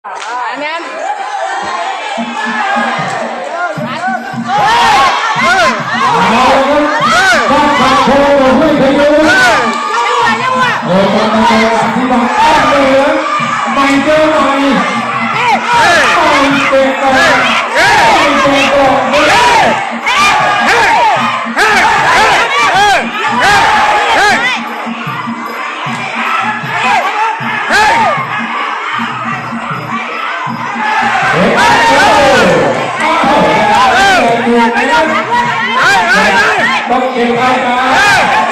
ແມ່ນ ເອີ ເອີ ເອີ ເອີ ບ້ານປາກໂພ ຫ້ວຍຂະໂຍ ເອີ ເອີ ກຳມະການທີ່ບ້ານ ເອີ ໃໝ່ເຈີໃໝ່ ເອີ ໃໝ່ເຕະຕໍ່ ເອີ ໃໝ່ເຕະຕໍ່ ເອີ ເອີ ເອີ ເອີ ເອີ ເອີ ຕ້ອງເກັບໄວ້ນະ